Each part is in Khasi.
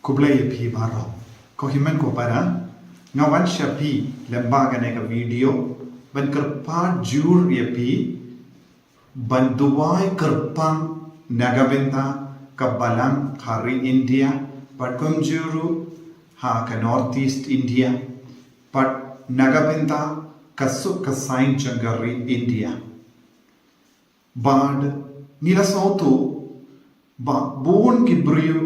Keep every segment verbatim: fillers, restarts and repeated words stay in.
Khublei ïa phi baroh. Ko hynmen ko para, nga wan sha phi lyngba kane ka video ban kyrpad jur ïa phi ban duwai kyrpang na ka bynta ka balang ha ri India, bad kumjuh ruh ha ka North East India, bad na ka bynta ka suk ka saiñ jong ka ri India. Bad ngi la sngewthuh ba bun ki briew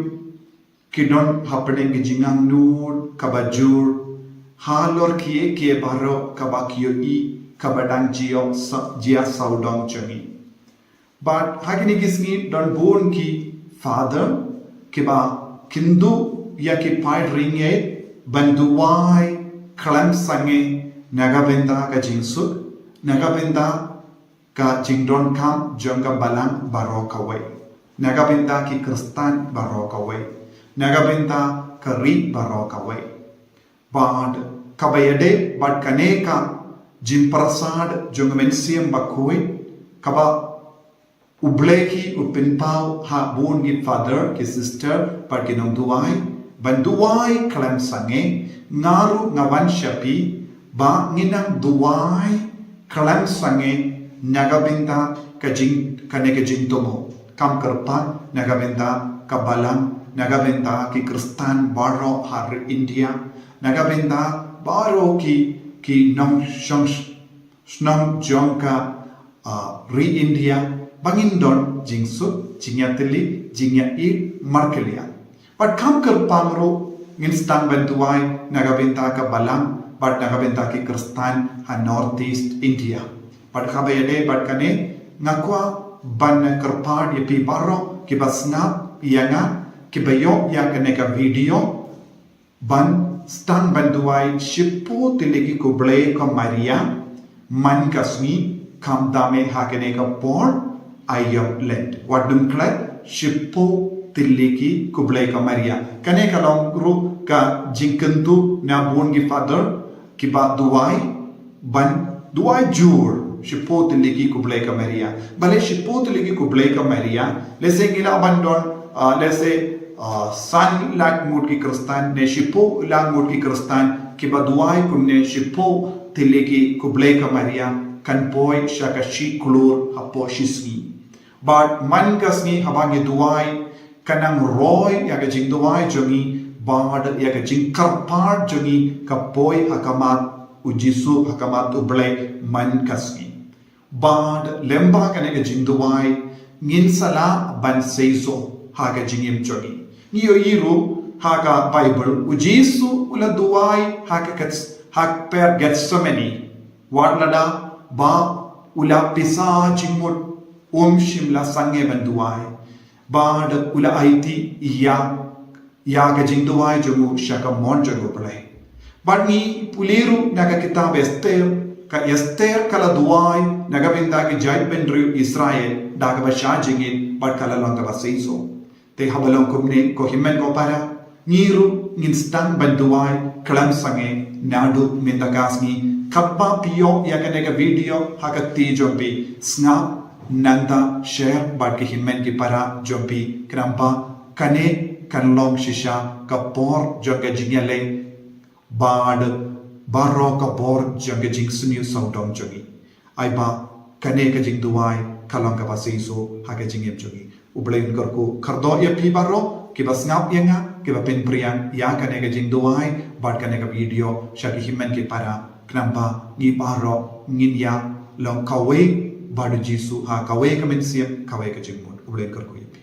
ki don hapdeng ki jingangnud kaba jur halor kiei kiei baroh kaba ki ïohi kaba dang jia sa-, jia sawdong jong ngi. Bad ha kine ki sngi don bun ki father kiba kynduh ïa ki paid ri ngeit ban duwai khlem sangeh na ka bynta ka jingsuk, na ka bynta ka jingdonkam jong ka balang baroh kawei, na ka bynta ki Khristan baroh kawei, na ka bynta ka ri baroh kawei. Bad kaba ïadei bad kane ka jingpyrsad jong ka Mynsiem Bakhuid, kaba U Blei hi u pynpaw ha bun ki father, ki sister, bad ki nongduwai ban duwai khlem sangeh, nga ruh nga wan sha phi ba ngin nang duwai khlem sangeh na ka bynta ka jing, kane ka jingthmu. Kam kyrpang na ka bynta ka balang, na ka bynta ki Khristan baroh ha ri India, na ka bynta baroh ki, ki nongshong shnong jong ka, ah, ri India, ba ngin don jingsuk, jingïatylli, jingïa-ïeit markylliang. Bad kam kyrpang ruh ngin sdang ban duwai na ka bynta ka balang bad na ka bynta ki Khristan ha North East India. Bad kaba ïadei bad kane, nga kwah ban kyrpad ïa phi baroh kiba sngap ïa nga, kiba ïoh ïa kane ka video, ban sdang ban duwai shiphew tylli ki khublei ko Maria man ka sngi, khamtam eh ha kane ka por Aïom Lent. Wat nym klet, shiphew tylli ki khublei ko Maria. Kane ka long ruh ka jingkyntu na bun ki father kiba duwai, ban duwai jur shiphew tylli ki khublei ko Maria. Balei shiphew tylli ki khublei ko Maria? Lehse ngi lah ban don, ah, lehse, ah, san lak ngut ki Khristan ne shiphew lak ngut ki Khristan kiba duwai kumne shiphew tylli ki khublei ko Maria, kan poi sha ka shi klur hapoh shi sngi. Bad man ka sngi haba ngi duwai, kan nang roi ïa ka jingduwai jong ngi bad ïa ka jingkyrpad jong ngi ka poi ha khmat U Jisu, ha khmat U Blei man ka sngi. Bad lyngba kane ka jingduwai ngin sa lah ban seisoh ha ka jingim jong ngi. Ngi ïohi ruh ha ka Baibl, U Jisu u la duwai ha ka Gets-, ha ka kper Gethsemane. Wat lada ba u la pisa jingmut, um shym la sangeh ban duwai. Bad u la aiti ïa, ïa ka jingduwai jong u sha ka mon jong U Blei. Bad ngi pule ruh na ka kitab Esther, ka Esther ka la duwai na ka bynta ki jaitbynriew Israel da kaba shah jingit bad ka la long kaba seisoh. Te haba long kumne ko hynmen ko para, ngi ruh ngin sdang ban duwai khlem sangeh naduh mynta ka sngi. Katba phi ïoh ïa kane ka video ha ka kti jong phi, sngap, nangta share bad ki hynmen ki para jong phi, khnang ba kane kan long shisha ka por jong ka jingïaleh bad baroh ka por jong ka jingsniew sawdong jong ngi. Ai ba kane ka jingduwai ka long kaba seisoh ha ka jingim jong ngi. U Blei un kyrkhu kyrdoh ïa phi baroh kiba sngap ïa nga, kiba pynpriang ïa kane ka jingduwai bad kane ka video sha ki hynmen ki para, khnang ba ngi baroh ngin ïa long kawei bad U Jisu ha kawei ka mynsiem, kawei ka jingmut. U Blei un kyrkhu ïa phi.